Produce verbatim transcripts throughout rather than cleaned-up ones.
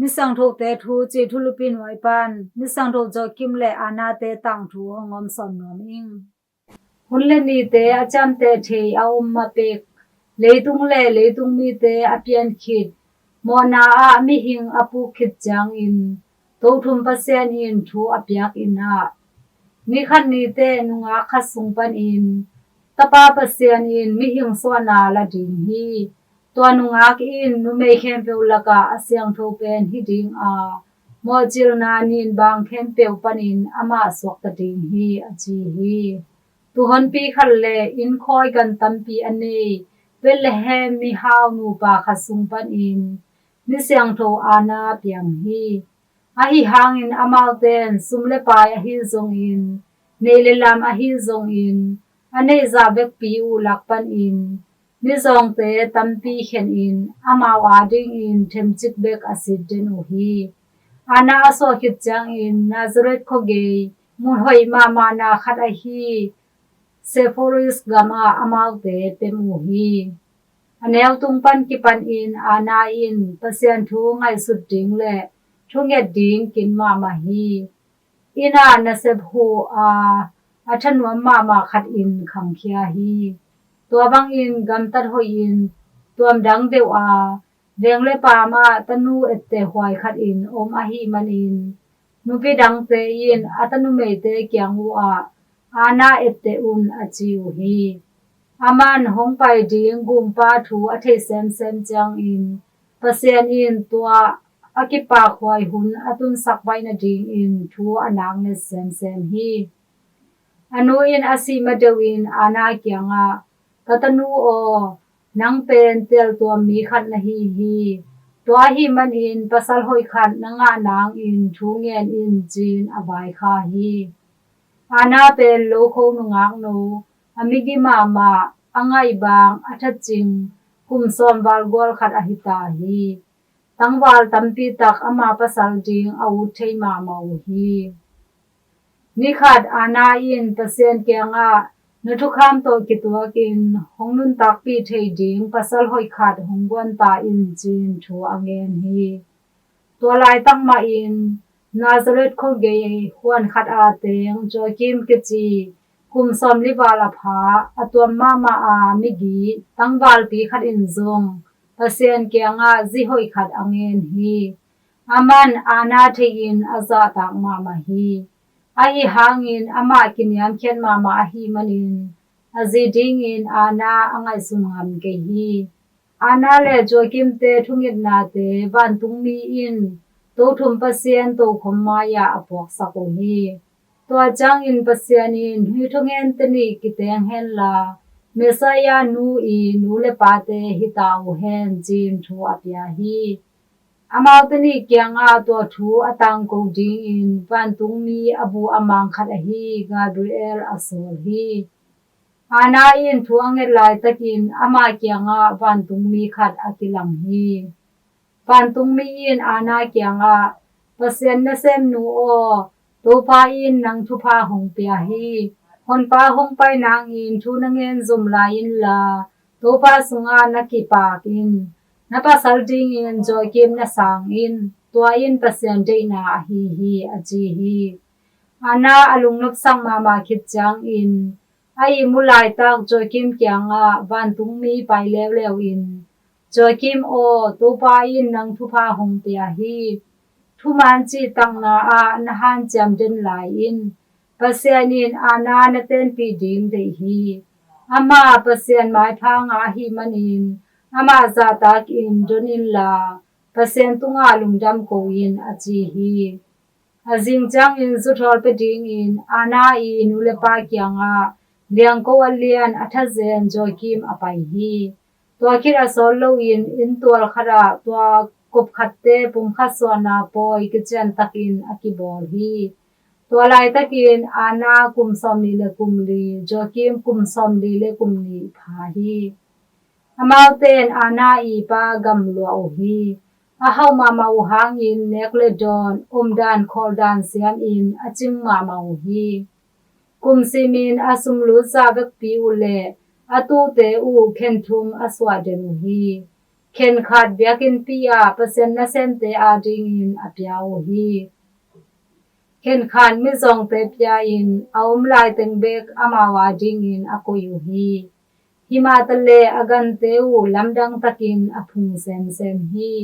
Misiangthote thu cih thulupi nuai pan Misiangtho Joachim le Anna-te tangthu hong om sawn nuam ing. Hun le nite a ciamteh thei a om mah pek, leitung le leitung mite a pian khit, mawhna ah mihing a puk khit ciangin, Tothum Pasian in thu a piak in ah, ni khat ni teh nungak khat sung panin Tapa Pasian in mihing suahna la ding hi. Tua nungak in numei khempeuh lakah a siangtho pen hi ding a, mawhcilna nin bang khempeuh panin amah suakta ding hi, a ci hi. Tuu honpi khat le inn khawi gan tampi a nei Bethlehem mihau nupa khat sung panin Misiangtho Anna piang hi. Ahi hangin amaute'n sum le pai ahi zongin, neih le lam ahi zongin, a neih zah vekpi uh lak panin mizawngte tampi khenin amau adingin themcik bek a sit den uh hi. Anna a suah khit ciangin Nazareth khuagei mun hoih mahmahna khat ahi Sepphoris gamah amaute pem uh hi. A neutung pan kipanin Anna in Pasian thu ngaihsut ding le thunget ding kin mahmah hi. Inn ah nasep huh a, a thanuam mahmah khat in khangkhia hi. Tua bangin gamtat hoihin tuamdang deuh a, veng le paam ah tanu etteh huai khat in om ahih manin, nupi dangte in a tanumeite kiang uhah, Anna etteh un, a ci uh hi. Aman hong pai ding gumpa thu a theih semsem ciangin, Pasian in tua a kipakhuai hun a tunsak baih nadingin thu a nak nget semsem hi. A nu in a sih madeuhin Anna kiangah, ka tanu aw, nang pen teltuam mi khat na hi hi. Tua ahih manin pasal hoih khat na ngah nangin thu ngen in, ci-in a vaikha hi. Anna pen lokho nungak no, a migi mahmah, a ngaihbang, a thacing, kum sawm val gual khat ahi ta hi. Tangval tampi tak ama pasal ding a ut thei mahmah uh hi. Nikhat Anna in Pasian kiangah, na thukham tawh kituakin hong nuntakpih thei ding pasal hoih khat hong guan ta in, ci-in thu a ngen hi. Tua laitak mahin Nazareth khuagei huan khat a teng Joachim kici, kum sawmli val a pha, a tuam mahmah a migi, tangvalpi khat in zong Pasian kiangah zi hoih khat a ngen hi. Aman Anna theihin a zahtak mahmah hi. Ahi hangin amah kiniamkhiat mahmah ahih manin a zi dingin Anna a ngaihsun ngam kei hi. Anna le Joachim-te thungetnate vantungmi in Tothum Pasian tokhom mai-ah a puaksak uh hi. Tua ciangin Pasian in, hih thungen teni kiteng henla, Messiah nu i nu le pate hi ta uh hen, ci-in thu a pia hi. Amaute nih kiangah tua thu a tangko dingin vantungmi a bu a mang khat ahi Gabriel a sawl hi. Anna in thu a nget laitakin ama kiangah vantungmi khat a kilang hi. Vantungmi in Anna kiangah, Pasian nasemnu aw, Topa in nang thupha hong pia hi. Honpa hong pai nangin thu na ngen zom lai inla, Topa sungah na kipak in. Na pasal dingin Joachim na sang in. Tua in Pasian deihna ahi hi, a ci hi. Anna a lungnopsak mahmah khit ciangin, a ihmu laitak Joachim kiangah vantungmi pai leuleu in, Joachim aw, Topa in nang thupha hong pia hi. Thuman cihtakna ah na hanciam den lai in. Pasian in Anna na tenpih ding deih hi. Amah Pasian maipha ngah ahih manin, amah zahtakin don inla, Pasian tungah lungdam ko in, a ci hi. A zing ciangin zuthawl pia dingin Anna i nu le pa kiangah liangko a lian a thazen Joachim a pai hi. Tua khit a sawt loin inntual khatah tua kop khatte pumkhat suahna pawi kiciantakin a kibawl hi. Tua laitakin Anna kum sawmnih le kum li, Joachim kum sawmli le kum nih pha hi. Amaute in Anna i pa gamluah uh hi. A hauh mahmah uh hangin nek le dawn, omdan khawldan siamin a cing mahmah uh hi. Kum simin a sumlut zah vekpi uh le a tuute uh khen thum a suah den uh hi. Khenkhat biakinnpi ah Pasian nasemte adingin a pia uh hi. Khenkhat mizawngte pia-in a om laiteng bek amau adingin a koih uh hi. Himah taleh a gante uh lamdang takin a phung semsem hi.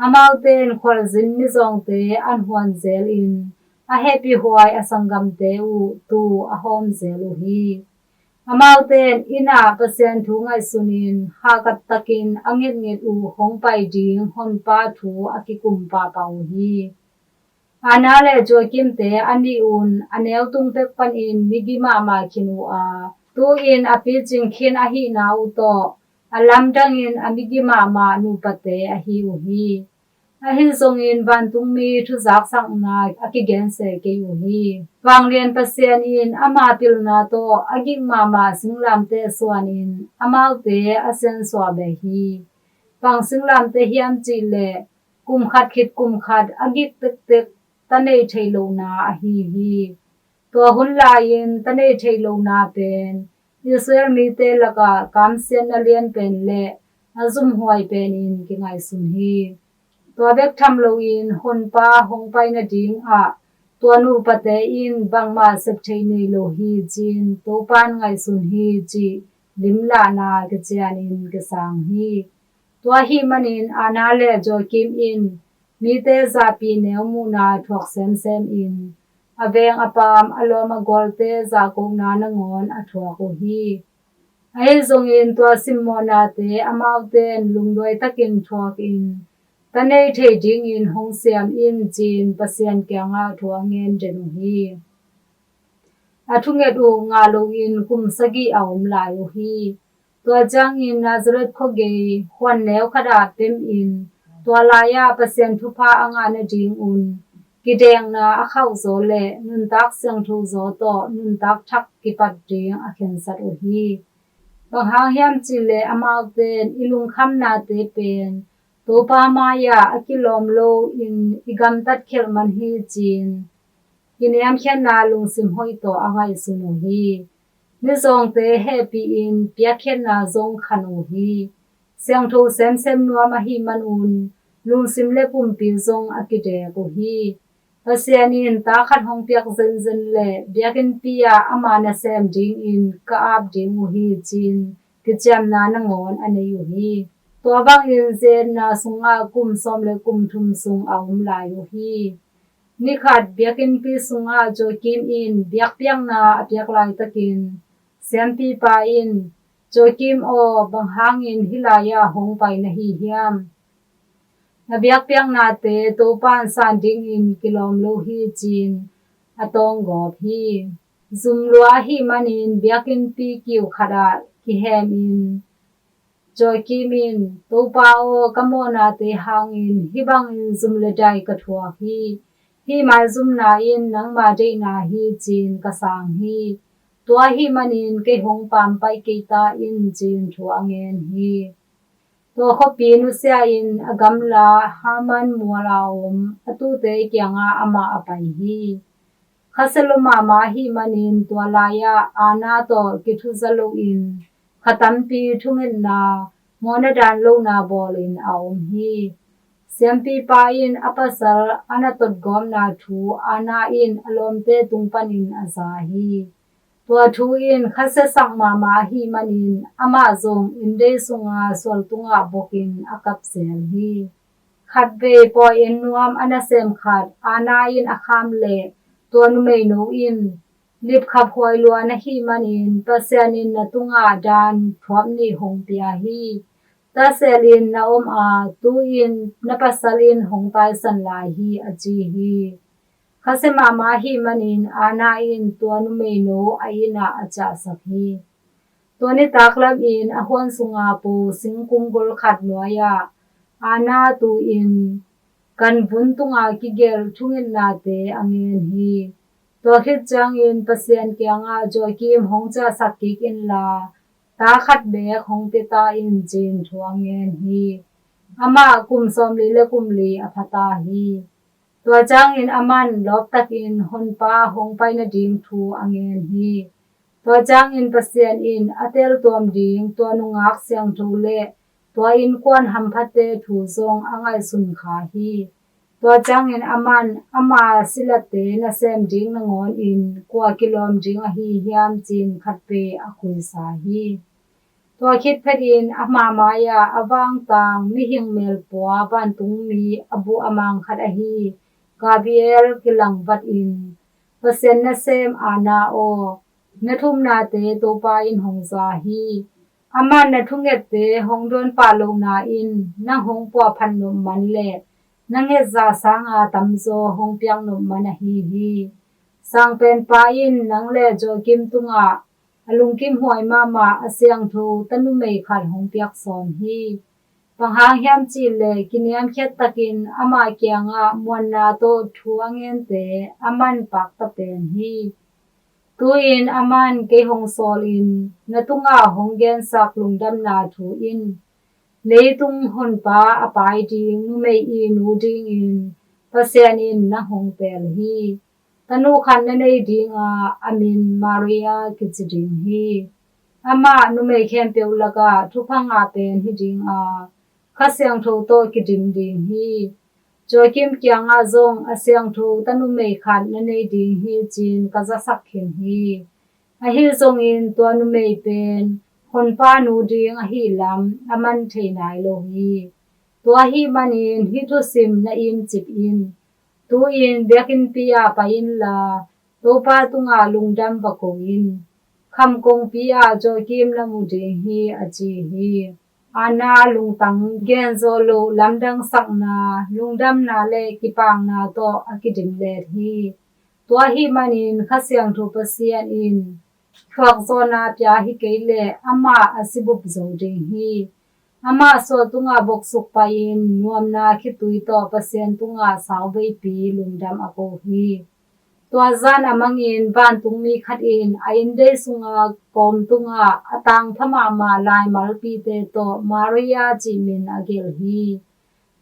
Amaute in khualzin mizawngte an huan zelin a hehpihhuai a sanggamte uh tuu a hawm zel uh hi. Amaute in inn ah Pasian thu ngaihsunin hahkat takin a ngetnget uh hong pai ding Honpa thu a kikum pahpah uh hi. Anna le Joachim-te a nih un a neutung pek panin migi mahmah khin uh a, tu-in a picing khin ahihna uh tawh a lamdangin a migi mahmah nupate ahi uh hi. Ahi zongin vantungmi thuzaksakna a kigense kei uh hi. Vanglian Pasian in ama pilna tawh a gik mahmah singlamteh suanin amaute a siansuah beh hi. Bang singlamteh hiam cihleh kum khat khit kum khat a gik tektek ta nei thei lohna ahi hi. Tua hun lai-in ta nei thei lohna pen Israel mite lakah kamsiatna lian pen le a zumhuai penin kingaihsun hi. Tua bek tham loin Honpa hong pai nadingah tua nupate in bangmah sep thei nei lo hi ci-in Topan ngaihsun hi cih limlahna kicianin kisang hi. Tua ahih manin Anna le Joachim in mite zahpih neu muhna thuak semsemin a veng a paam a lawm a gualte zahkokna nangawn a thuak uh hi. Ahi zongin tua simmawhnate amaute in lungduai takin thuakin ta nei thei dingin hong siam in ci-in Pasian kiangah thu a ngen den uh hi. A thunget uh ngah loin kum sagih a om lai uh hi. Tua ciangin Nazareth khuagei huan neu khatah pemin tua lai-ah Pasian thupha a ngah nadingun kidekna a khauhzaw le nuntak siangthozaw tawh nuntak thak kipat ding a khensat uh hi. Bang hang hiam cihleh amaute in i lungkhamnate pen Topa mai-ah a kilawm loin i gamtat khialh man hi ci-in i niamkhiatna lungsim hoih tawh a ngaihsun uh hi. Mizawngte hehpihin piakkhiatna zong khan uh hi. Siangtho semsem nuam ahih manun lungsim le pumpi zong a kidek uh hi. Pasian in ta khat hong piak zenzen le biakinnpi ah ama nasem dingin ka ap ding uh hi ci-in kiciamna nangawn a nei uh hi. Tua bangin zi-etna sungah kum sawm le kum thum sung a om lai uh hi. Ni khat biakinnpi sungah Joachim in biakpiakna a piak laitakin siampipa in, "Joachim aw, bang hangin hih lai-ah hong pai na hi hiam? Na biakpiaknate Topan san dingin kilawm lo hi," ci-in a tawnggawp hi. Zum lua ahih manin biakinnpi kiu khatah kihemin Joachim in, "Topa aw, ka mawhnate hangin hih bangin zum le dai ka thuak hi. Hih maizumna in nangma deihna hi," ci-in ka sang hi. "Tua ahih manin kei hong pampaih kei ta in," ci-in thu a ngen hi. Tua khuapi nusia-in a gamla Hermon mual a om a tuute kiangah amah a pai hi. Khasia lua mahmah ahih manin tua lai-ah Anna tawh kithuza loin kha tampi thungetna, mawhna dan lohna bawlin a om hi. Siampipa in a pasal a na totgawpna thu Anna in a lawmte tung panin a za hi. Tua thu in khasiasak mahmah ahih manin amah zong inndei sunga sual tungah bokin a kap zel hi. Khatvei pawi en nuam a nasem khat Anna in a kham leh tua numeino in lipkhap huai lua na hih manin Pasian in na tungah dan thuap nih hong pia hi. Taselin na om a, tu-in na pasal in hong taisan lai hi, a ci hi. Khasia mahmah ahih manin Anna in tua numeino a inn ah a ciahsak hi. Tua nitak lamin a huan sunga po singkung gol khat nuai-ah Anna tu-in ganvun tunga kigelh thungetnate a ngen hi. Tua khit ciangin Pasian kiangah Joachim hong ciahsak kik inla, ta khat beek hong pia ta in, ci-in thu a ngen hi. Amah kum sawmli le kum li a pha ta hi. Tua ciangin aman lawptakin Honpa hong pai nading thu a ngen hi. Tua ciangin Pasian in a teltuam ding tua nungak siangtho le tua innkuan hamphate thu zong a ngaihsun kha hi. Tua ciangin aman ama silate nasem ding nangawnin kua kilawm ding ahi hiam ci-in khatvei a khuisa hi. Tua khit phetin ama mai-ah a vangtang mihing melpua vantungmi a buh a mang khat ahi Gabriel kilangvatin, Pasian nasem Anna aw, na thumnate Topa in hong za hi. Aman na thungette hong dawn pah lohna in nang hong puahphat nop man le na nget zah sanga tamzaw hong piak nop man ahi hi. Sangpenpa in nang le Joachim tungah a lungkimhuai mahmah a siangtho tanumei khat hong piak sawm hi. Bang hang hiam cih leh kiniamkhiat takin ama kiangah muanna tawh thu a ngente aman pakta pen hi. Tu-in aman kei hong sawlin na tungah hong gensak lungdamna thu in, leitung honpa a pai ding numei i nu dingin Pasian in nang hong teel hi. Tanu khat na nei dinga a min Maria kici ding hi. Amah numei khempeuh lakah thupha ngah pen hi dinga Kha Siangtho tawh kidim ding hi. Joachim kiangah zong a siangtho tanumei khat na nei ding hi ci-in ka zasak khin hi. Ahi zongin tua numei pen honpa nu ding ahi lam a man thei nai lo hi. Tua ahih manin hih thusim na imcip in. Tu-in biakinnpi ah pai inla Topa tungah lungdam va ko in. Khamkongpi ah Joachim na mu ding hi, a ci hi. Anna lungtang genzawh loh lamdangsakna, lungdamna le kipakna tawh a kidimlet hi. Tua ahih manin Kha Siangtho Pasian in thuakzawhna pia hi kei leh amah a sibup zo ding hi. Amah sual tungah boksuk pai-in nuamna khitui tawh Pasian tungah sauveipi lungdam a ko hi. Tua zan a mangin vantungmi khat in a inndei sunga kawm tungah a tangpha mahmah laimalpite tawh Maria cih min a gelh hi.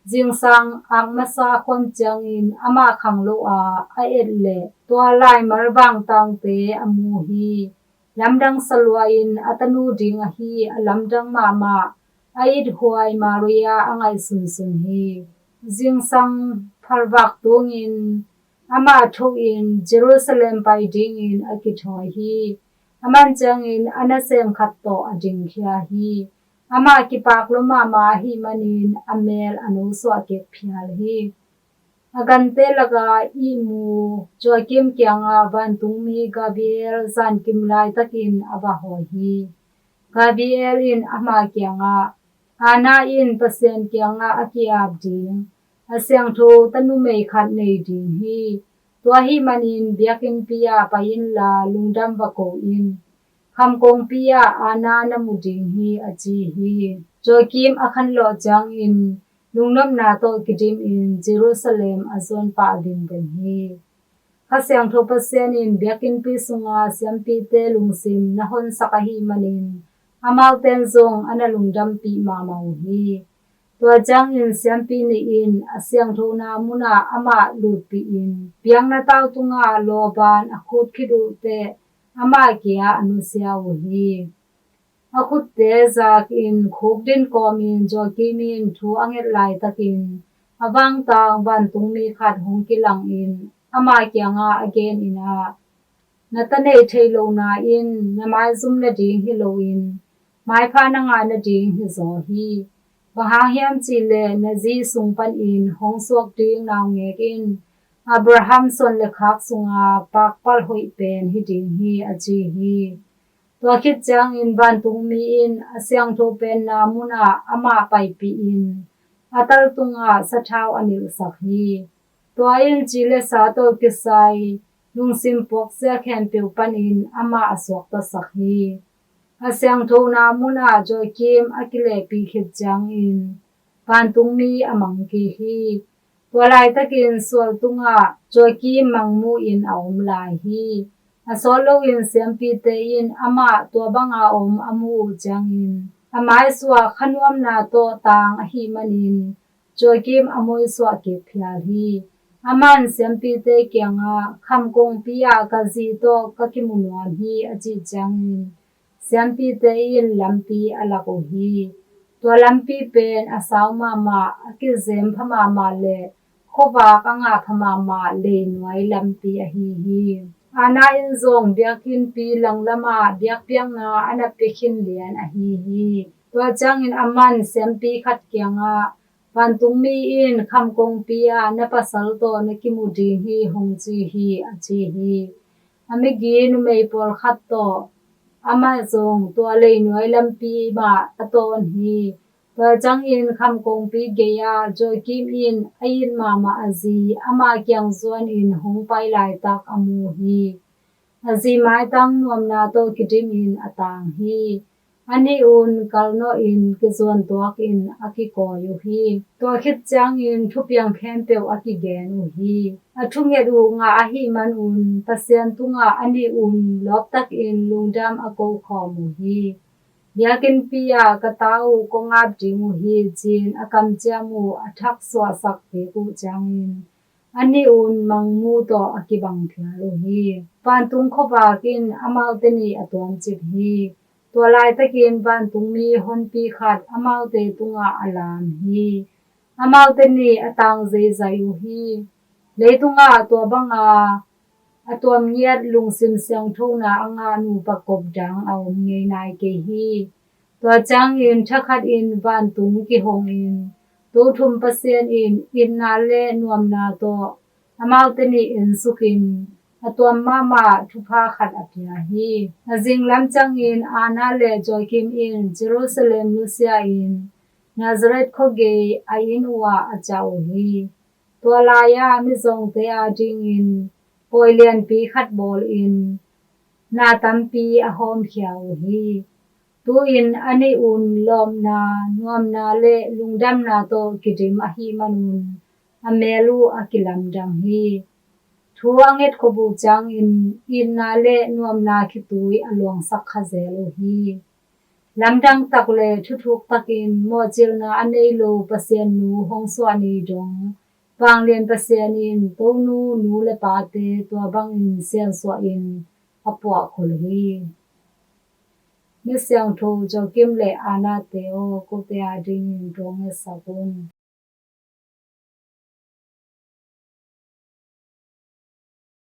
Zingsang ak masa khuan ciangin amah khanglo a a et leh tua laimal vangtangte a mu hi. Lamdang salua in a tanu ding ahi a lamdang mahmah a ithuai Maria a ngaihsunsun hi. Zingsang phalvak tungin amah thohin Jerusalem pai dingin a kithawi hi. A man ciangin a nasem khat tawh a dingkhia hi. Amah kipak lua mahmah ahih manin a mel a nosuah kik phial hi. A gante laka ihmu Joachim kiangah vantungmi Gabriel zankim laitakin a va hawi hi. Gabriel in ama kiangah, Anna in Pasian kiangah a ki-ap ding a siangtho tanumei khat nei ding hi. Tua ahih manin biakinnpi ah pai inla lungdam va ko in. Khamkongpi ah Anna na mu ding hi, a ci hi. Joachim a khanlawh ciangin lungnopna tawh kidimin Jerusalem a zuan pah vingveng hi. Kha Siangtho Pasian in biakinnpi sunga siampite lungsim na honsak ahih manin amaute'n zong a na lungdampih mahmah uh hi. Tua ciangin siampi nih in a siangthona munah amah lutpihin biakna tau tungah lawban a khut khit uh teh amah kia a nusia uh hi. A khutte zakin khukdin kawmin Joachim in thu a nget laitakin a vangtang vantungmi khat hong kilangin ama kiangah a genin ah, na ta neih theih lohna in na maizum nading hi loin maipha na ngah nading hizaw hi. Bang hang hiam cihleh na zi sung panin hong suak ding naungek in Abraham suan le khak sunga pakpalh hoih pen hi ding hi, a ci hi. Tua khit ciangin vantungmi in a siangtho penna munah amah paipihin a tal tungah sathau a nilhsak hi. Tua in ci le sa tawh kisai lungsim puakzia khempeuh panin amah a suaktasak hi. A siangthona munah Joachim a kilehpih khit ciangin vantungmi a mang kik hi. Tua laitakin sual tungah Joachim mangmuhin a om lai hi. A sawt loin siampite in amah tua banga om a muh uh ciangin a maisuah khanuamna tawh tang ahih manin Joachim a moisuah kik phial hi. Aman siampite kiangah, khamkongpi ah ka zi tawh ka kimu nuam hi, a cih ciangin siampite in lampi a lak uh hi. Tua lampi pen a sau mahmah, a kizem pha mahmah le khuavak a ngah pha mahmah leinuai lampi ahi hi. Anna in zong biakinnpi langlamah biakpiakna a na pia khin lian ahi hi. Tua ciangin aman siampi khat kiangah, "Vantungmi in kham kongpi ah na pasal tawh na kimu ding hi," hong ci hi, a ci hi. A migi numei pawlkhat tawh amah zong tua leinuai lampi mah a tawn hi. Tua ciangin kham kongpi gei-ah Joachim in a it mahmah a zi ama kiang zuanin hong pai laitak a mu hi. A zi maitang nuamna tawh kidimin a tang hi. Anih un kalnawhin kizuan tuakin a kikawi uh hi. Tua khit ciangin thupiang khempeuh a kigen uh hi. A thunget uh ngah ahih manun Pasian tungah anih un lawptakin lungdam a kokhawm uh hi. "Biakinnpi ah ka ta uh kong ap ding uh hi," ci-in a kamciam uh a thak suahsak kik uh ciangin anih un mangmu tawh a kibang phial uh hi. Vantung khuavak in amaute nih a tuamcip hi. Tua laitakin vantungmi honpi khat amaute tungah a lam hi. Amaute nih a tang zeizai uh hi. Leitungah tua banga a tuam ngiat lungsim siangthona a ngah nupa kop dang a om ngei nai kei hi. Tua ciangin thakhatin vantung kihongin, Tothum Pasian in itna le nuamna tawh amaute nih ensukin a tuam mahmah thupha khat a pia hi. A zinglam ciangin Anna le Joachim in Jerusalem nusia-in Nazareth khuagei a inn uhah a ciah uh hi. Tua lai-ah mizawngte adingin pawi lianpi khat bawlin na tampi a hawmkhia uh hi. Tu-in anih un lawpna, nuamna le lungdamna tawh kidim ahih manun a meel uh a kilamdang hi. Thu a ngetkhop uh ciangin itna le nuamna khitui a luangsak kha zel uh hi. Lamdang tak le thuthuk takin mawhcilna a nei lo Pasian nu hong suah ni dong, Vanglian Pasian in Tonu nu le pate tua bangin siansuahin a puahkhol hi. Misiangtho Joachim le Anna te aw, kote adingin thu hong ngetsak un.